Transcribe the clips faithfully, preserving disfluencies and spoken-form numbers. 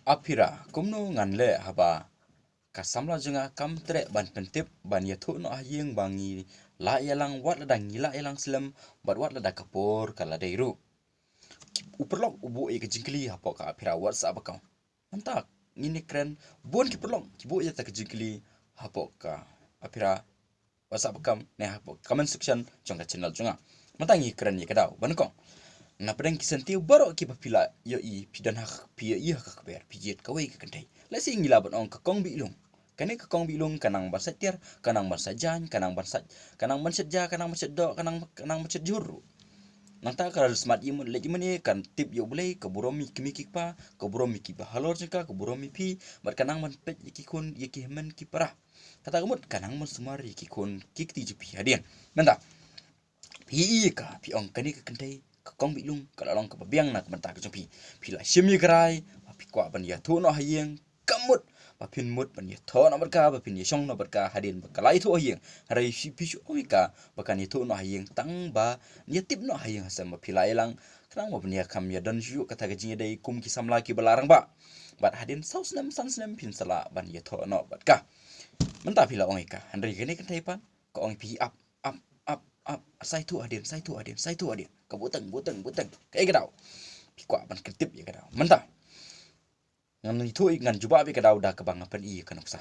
Aphira, kumno ngan leh haba ka samla jong nga kam treh ban pyntip, ban ïathuh noh ha ïing ba ngi lah ïalang, wat lada ngi lah ïalang slem, bad wat lada ka por ka la dei ruh. U paralok u buh ïa ka jingkylli hapoh ka Aphira WhatsApp account. Mynta ngin ïa kren, bun ki paralok ki buh ïa kata ka jingkylli hapoh ka Aphira WhatsApp account ne hapoh comment section jong ka channel jong nga. Mynta ngi kren ïa ka daw ba nyngkong. Na pdeng ki syntiew baroh kiba phi la ïohi, phi don ha, phi ïohi ha ka kper, phi jied kawei ka kynthei. Lehse ngi lah ban ong ka Kong Bihlung. Kane ka Kong Bihlung ka nang ban sait tiar, ka nang ban sait jaiñ, ka nang ban sait, ka nang ban sait ja, ka nang ban sait doh, ka nang, ka nang ban sait jhur ruh. Nangta ka la smat ïa mut leit ïa mane, kan tip ïa U Blei, ka burom ïa ki kmie ki kpa, ka burom ïa kiba halor jong ka, ka burom ïa phi, bad ka nang ban peit ïa ki khun, ïa ki hynmen ki para. Kata ka mut ka nang ban sumar ïa ki khun ki kti jong phi hadien. Mynta phi ïohi ka, phi ong kane ka kynthei ka Kong Bihlung ka la long kaba biang na ka bynta ka jong phi. Phi la shim ïa ka rai ba phi kwah ban ïathuh noh ha ïing, ka mut ba phin mut ban ïathuh noh bad ka, ba phin ïashong noh bad ka hadien ba ka la ïathuh ha ïing. Hynrei phi shu ong ïa ka ba kan ïathuh noh ha ïing tang ban ïatip noh ha ïing ha sem ba phi la ïalang, khnang ba phin ïa kham ïadon shuh kata ka jingïadei kum ki samla kiba la rangbah. Bad hadien saw snem san snem phin sa lah ban ïathuh noh bad ka. Mynta phi la ong ïa ka, hynrei kane ka kynthei pat ka ong ïa phi ap, ap, ap, ap, sa ïathuh hadien, sa ïathuh hadien, sa ïathuh hadien. Ka buteng, buteng, buteng. Kaei ka daw? Phi kwah ban kyntip ïa ka daw. Mynta ngan ïathuh, ngan jubab ïa ka daw da kaba nga pyni ïa ka nuksa.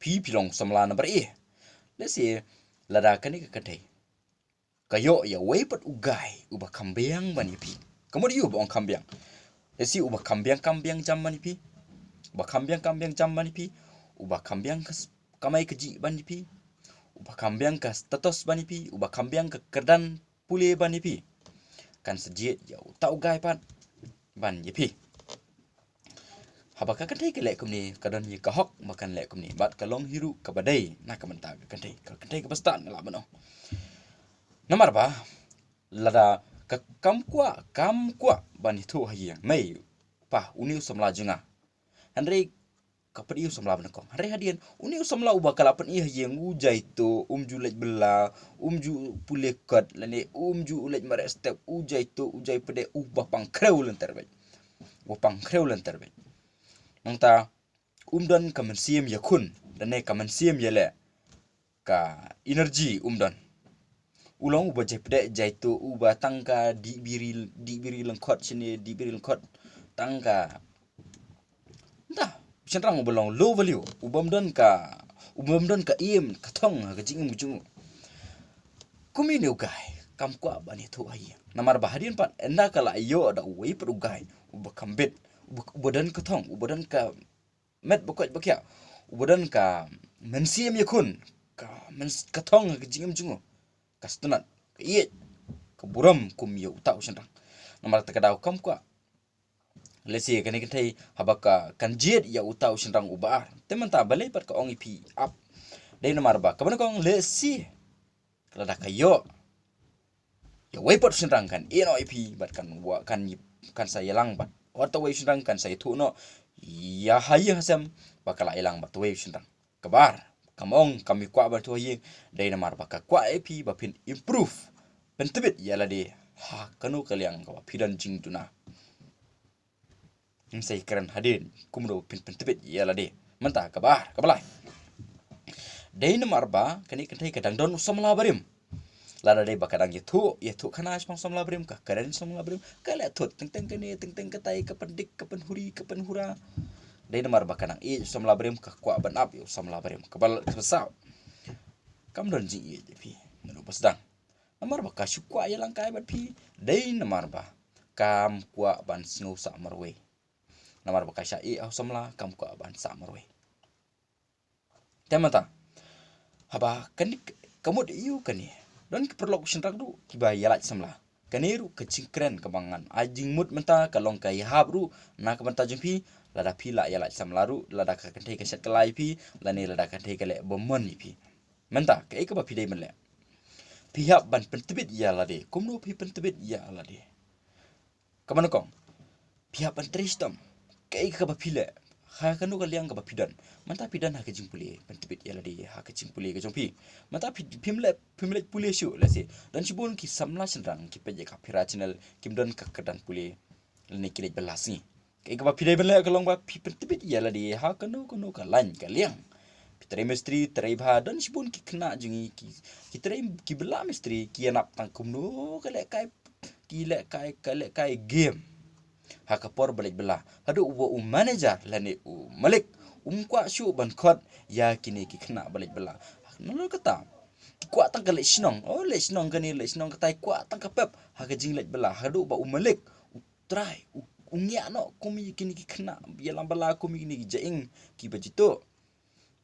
Phi, phi long samla number A. Lehse lada kane ka kynthei ka ïoh ïa uwei pat u guy uba kham biang ban ïa phi. Ka mut ïa u ba ong kham biang. Lehse uba kham biang, kham biang jam ban ïa phi. Uba kham biang, kham biang jam ban ïa phi. Uba kham biang ka s-, kamai kajih ban ïa phi. Uba kham biang ka status ban ïa phi. Uba kham biang ka kyrdan pule ban ïa phi. Kan sa jied ïa uta u guy pat ban ïa phi. Haba ka kynthei ka leh kumne, ka don ïa ka hok ba kan leh kumne. Bad ka long hi ruh kaba dei na ka bynta ka kynthei. Ka kynthei kaba stad nga lah ban ong. Namar ba lada ka kam kwah, kam kwah ban ïathuh ha ïing. Mei, pa, une u samla jong nga. Hynrei ka pyni u samla ba nyngkong. Hynrei hadien, une u samla uba ka la pyni ha ïing, u jaituh, um ju leit bylla, um ju pule kot, lane um ju leit mareh step, u jaituh, u jai pdeh, uba pang khrew lynter beit. Uba pang khrew lynter beit. Nangta um don ka mynsiem ïakhun, lane ka mynsiem ïaleh, ka energy um don. U long uba jai pdeh, jaituh, uba tang ka dih biri, dih biri lyngkhot shane, dih biri lyngkhot, tang ka. Nda, u shynrang uba long low value, u bym don ka, u bym don ka im, ka thong ha ka jingim ka jong u. Kumne u guy kam kwah ban ïathuh ha ïing. Namar ba hadien pat ynda ka la ïoh da uwei pat u guy uba kham bit, uba, uba don ka thong, uba don ka met ba koit ba khiah, uba don ka mynsiem ïakhun, ka myns-, ka thong ha ka jingim jong u, ka sngewtynnat, ka ïeit, ka burom kum ïa uta u shynrang. Namar kata ka daw kam kwah. Lehse kane ka kynthei haba ka kan jied ïa uta u shynrang uba ar. Te mynta balei pat ka ong ïa phi ap? Dei namar ba kaba nyngkong lehse lada ka ïoh ïa uwei pat u shynrang kan ïeh noh ïa phi bad kan wa-, kan, kan sa ïalang bad uta uwei u shynrang, kan sa ïathuh noh ïa ha ïing ha sem ba ka la ïalang bad uwei u shynrang. Kaba ar, kam ong kam kwah ban ïathuh ha ïing, dei namar ba ka kwah ïa phi ba phin improve, pyntbit ïa lade ha kano ka liang kaba phi don jingduna. Ngin sa ïakren hadien kumno phin pyntbit ïa lade. Mynta kaba ar, kaba lai, dei namar ba kane ka kynthei ka dang don u samla barim. Lada dei ba ka dang ïathuh, ïathuh khana shaphang samla barim, ka kren samla barim, ka leh thut teng teng kane, teng teng katai, ka pyndik, ka pynhuri, ka pynhura. Dei namar ba ka dang ïeit u samla barim, ka kwah ban ap ïa u samla barim. Kaba, kaba saw, kam don jingïeit ïa phi, naduh ba sdang. Namar ba ka shu kwah ïalang kai bad phi, dei namar ba kam kwah ban sngewsah marwei. Namar ba ka shah ïeit ha u samla, kam kwah ban sah marwei. Te mynta haba kane ka mut ïa u kane, don ki paralok shynrang ruh kiba ïalait samla. Kane ruh ka jingkren kaba ngan ai jingmut mynta ka long ka ïahap ruh na ka bynta jong phi, lada phi la ïalait samla ruh, lada ka kynthei ka shet kylla ïa phi, lane lada ka kynthei ka leh bymman ïa phi. Mynta kaei kaba phi dei ban leh? Phi hap ban pyntbit ïa lade. Kumno phi pyntbit ïa lade? Kaba nyngkong, phi hap ban trei shitom kaei kaba phi leh, ha kano ka liang kaba phi don. Mynta phi don ha ka jingpule, pyntbit ïa lade ha ka jingpule ka jong phi. Mynta phi, phim leh, phim leh pule shuh, lehse don shibun ki samla shynrang ki peit ïa ka Aphira channel, kim don ka kyrdan pule, lane ki leit bylla sngi. Kaei kaba phi dei ban leh ka long ba phi pyntbit ïa lade ha kano kano ka lain ka liang. Phi trei mistri, trei bha, don shibun ki khynnah jong ngi ki, ki trei, ki bylla mistri, ki ïanap tang kumno ka lehkai, ki lehkai, ka lehkai game. Ha ka por ba leit bylla, haduh ba u manager lane u malik um kwah shuh ban khot ïa kine ki khynnah ba leit bylla. Nalor kata, ki kwah tang ka leit shnong, oh, leit shnong kane, leit shnong katai, kwah tang ka pep ha ka jingleit bylla, haduh ba u malik, u trai, u, u ngiah noh kum ïa kine ki khynnah ïalam bylla, kum ïa kine ki jaing kiba jituh.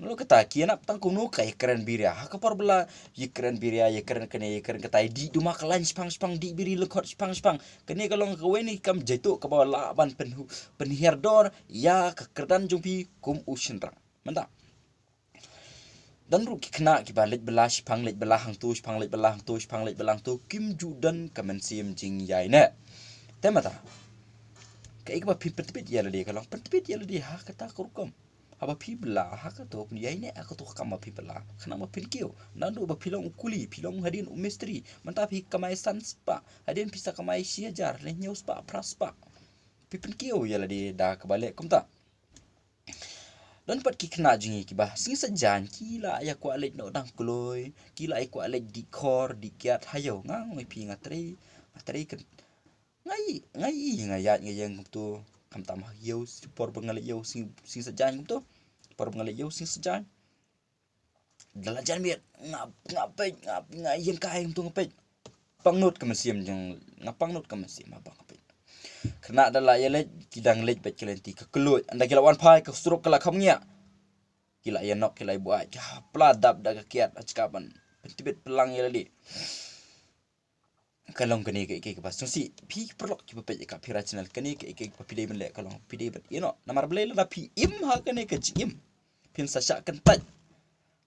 Nalor kata, ki ïanap tang kumno ka ïakren biria. Ha ka por bylla, ïakren biria, ïakren kane, ïakren katai, dih duma ka lain shipang shipang, dih biri lyngkhot shipang shipang. Kane ka long kawei na ki kam jaituh kaba lah ban pynhu-, pynhiar dor ïa ka kyrdan jong phi kum u shynrang. Mynta, don ruh ki khynnah kiba leit bylla shipang, leit bylla hangto, shipang leit bylla hangto, shipang leit bylla hangto, kim ju don ka mynsiem jingïaineh. Te mynta, kaei kaba phi pyntbit ïa lade ka long, pyntbit ïa lade ha kata ka rukom. Haba phi bylla ha kato, pynïaineh ha kato ka kam ba phi bylla, khnang ba phin kiew. Naduh ba phi long u kuli, phi long hadien u mistri, mynta phi kamai san spah, hadien phi sa kamai shi hajar, lane hynñiew spah, phra spah. Phi pynkiew ïa lade da kaba leh kumta. Don pat ki khynnah jong ngi kiba sngi Saitjaiñ ki la ïa kwah leit noh dang kloi, ki la ïa kwah leit dih khor dih kiad ha ïew. Nga ong ïa phi, nga trei, nga trei kyn-, nga i, nga i, nga ïaid nga ïeng kumto. Khamtam ha ïew, por ba nga leit ïew sngi, sngi Saitjaiñ kumto. Por ba nga leit ïew sngi Saitjaiñ, da la jan miet nga, nga peit, nga, nga ïeng kai kumto, nga peit. Pangnud ka mynsiem jong nga, pangnud ka mynsiem haba nga peit. Khynnah da la ïa leit, ki dang leit beit ka lynti, ka kylluid, ynda ki la wan phai ka surok ka la kham ngiah. Ki la ïa nok, ki la ïa buaid, ka hap la dap da ka kiad, ha ka ban pyntbit pynlang ïa lade. Ka long kane kaei kaei kaba sngewsih, phi paralok kiba peit ïa ka Aphira channel, kane kaei kaei kaba phi dei ban leh ka long, phi dei ban ïeh noh. Namar balei? Lada phi im ha kane ka jingim, phin sa shah kyntait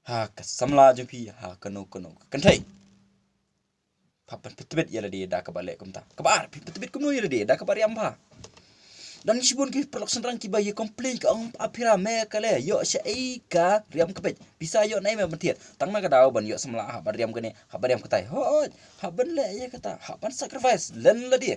ha ka samla jong phi ha kano kano ka kynthei. Pha pyn pyntbit ïa lade da kaba leh kumta. Kaba ar, phi pyntbit kumno ïa lade da kaba riam bha. Don shibun ki paralok shynrang kiba ïa complain, ka ong, Aphira me ka leh, ïoh shaei ka riam ka peit. Pisa ïoh naei me ban thied? Tang na ka daw ban ïoh samla hap ban riam kane, hap ban riam katai. Hooid, hap ban leh ïa kata, hap ban sacrifice len lade.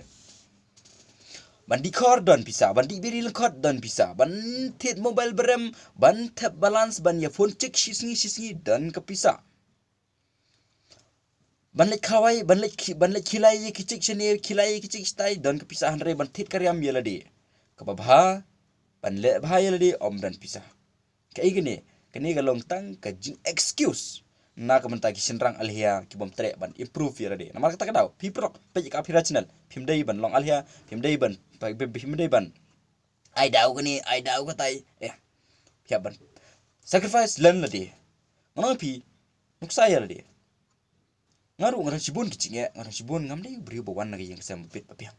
Ban dih khor don pisa, ban dih biri lyngkhot don pisa, ban thied mobile ba rem, ban thep balance, ban ïa phone check shi sngi shi sngi don ka pisa. Ban leit khawai, ban leit khi-, ban leit khilai ïa ki chik shane, khilai ïa ki chik shatai, don ka pisa, hynrei ban thied ka riam ïa lade kaba bha, ban leh bha ïa lade, ym don pisa. Kaei kane? Kane ka long tang ka jing excuse na ka bynta ki shynrang Alhia ki bym treh ban improve ïa lade. Namar kata ka daw, phi paralok peit ïa ka Aphira channel, phim dei ban long Alhia, phim dei ban, phim dei ban ai daw kane, ai daw katai. Eh, phi hap ban sacrifice len lade. Nga ong ïa phi, nuksa ïa lade. Nga ruh nga don shibun ki jingeh, nga don shibun, ngam dei u briew ba wan na ka ïing ka sem ba bit ba biang.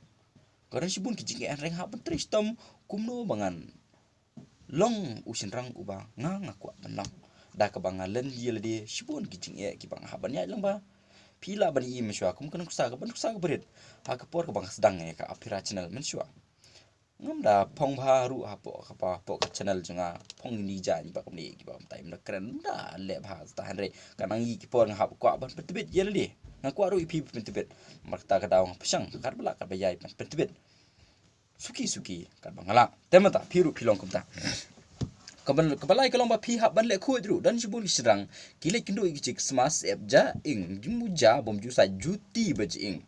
Nga don shibun ki jingeh, hynrei nga hap ban trei shitom kumno ba ngan long u shynrang uba nga, nga kwah ban long. Da kaba nga len ïa lade shibun ki jingeh kiba nga hap ban ïaid lang bha. Phi lah ban ïohi mynshuwa kum ka nuksa, kaba nuksa kaba rit ha ka por kaba nga sdang ïa ka Aphira channel mynshuwa. Ngam da phong bha ruh hapoh, hapoh, hapoh ka channel jong nga, phong ïa kine ki jaiñ ba kumne kiba kumtai, ym da kren, ym da leh bha, tang hynrei ka nang ïa ki por nga hap kwah ban pyntbit ïa lade. Nga kwah ruh ïa phi pyntbit. Namar kata ka daw nga pyrshang katba lah katba ïai ban pyntbit suki suki katba nga lah. Te mynta phi ruh phi long kumta. Kaba, kaba lai ka long ba phi hap ban leh khuid ruh. Don shibun ki shynrang ki leit kynduh ïa ki chik sma syep ja ing, jingmu ja bym ju sait, juti ba jing,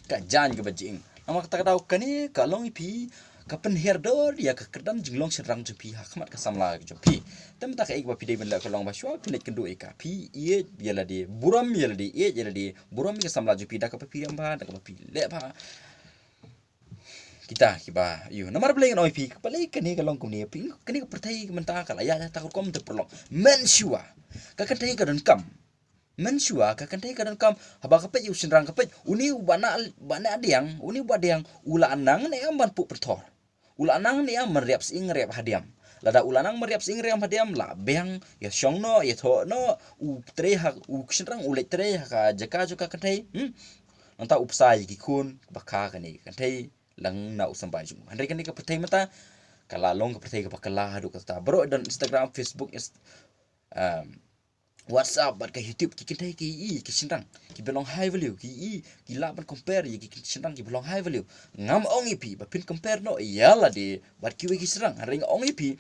ka jaiñ kaba jing. Namar kata ka daw kane ka long ïa phi ka pynhiar dor ïa ka kyrdan jinglong shynrang jong phi ha khmat ka samla jong phi. Te mynta kaei kaba phi dei ban leh ka long ba shuwa phi leit kynduh ïa ka, phi ïeit ïa lade, burom ïa lade, ïeit ïa lade, burom ïa ka samla jong phi da kaba phi riam bha, da kaba phi leh bha. Kita kiba ïoh. Namar balei ngan ong ïa phi, balei kane ka long kumne, phi, kane ka pyrthei mynta ka la ïaid ha kata ka rukom te paralok. Mynshuwa ka kynthei ka donkam. Mynshuwa ka kynthei ka donkam, haba ka peit ïa u shynrang, ka peit une uba na, ba na diang, une uba diang, u la nang ne em ban puh pynthor. U la nang ne em ban riap sying riap hadiam. Lada u la nang ban riap sying riap hadiam, la biang, ïa shong noh, ïa thoh noh, u trei ha, u shynrang u leit trei ha ka jaka jong ka kynthei. Hmm? Nangta u bsa ïa ki khun ba kha kane ka kynthei lang na u symbai jong u. Hynrei kane ka pyrthei mynta ka la long ka pyrthei kaba kylla haduh katta. Baroh don Instagram, Facebook, Inst-, um, WhatsApp bad ka YouTube, ki kynthei ki i ki shynrang kiba long high value, ki i ki lah ban compare ïa ki shynrang kiba long high value. Ngam ong ïa phi ba phin compare noh ïa lade bad kiwei ki shynrang, hynrei nga ong ïa phi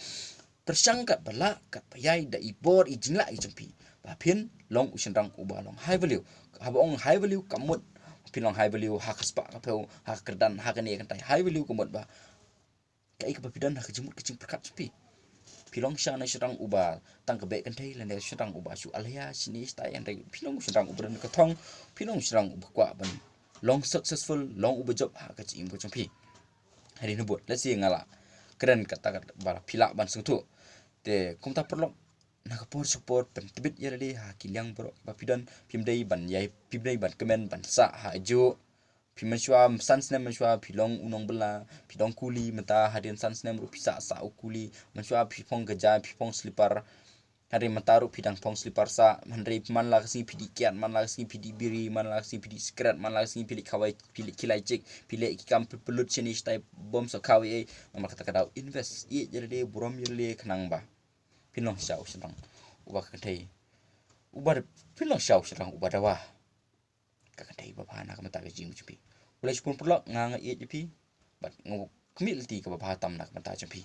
pyrshang katba lah katba ïai da i bor i jinglah i jong phi ba phin long u shynrang uba long high value. Haba ong high value ka mut phin long high value ha ka spah ka phew, ha ka kyrdan, ha kane ka kynthei. High value ka mut ba kaei kaba phi don ha ka jingmut ka jingpyrkhat jong phi. Phi long sha na shynrang uba tang ka beh kynthei lane shynrang uba shu alhia shini shtai, hynrei phi long shynrang uba don ka thong, phi long shynrang uba kwah ban long successful, long uba jop ha ka jingim ka jong phi. Hadien nabud, let's say nga la kren kata kaba phi lah ban sngewthuh. Te kumta paralok, na ka por sha ka por pyntbit ïa lade ha ki liang baroh ba phi don, phim dei ban ïai, phim dei ban kmen ban sah ha ajuh. Phi mynshuwa san snem mynshuwa phi long u nongbylla, phi long kuli, mynta hadien san snem ruh phi sah sah u kuli, mynshuwa phi phong ka ja, phi phong slipar. Hynrei mynta ruh phi dang phong slipar sah, hynrei man la ka sngi phi dih kiad, man la ka sngi phi dih biri, man la ka sngi phi dih sikret, man la ka sngi phi leit khawai, phi leit khilai chik, phi leh ki kam pynlut shini shtai bym sngewkhaw ei ei. Namar kata ka daw invest ïeit ïa lade, burom ïa lade khnang ba phin long sha u shynrang uba ka kynthei uba, phin long sha u shynrang uba dawa. Ka kynthei babha na ka bynta ka jingim jong phi. Khublei shibun paralok, nga nga ïeit ïa phi bad nga khmih lynti kaba bha tam na ka bynta jong phi.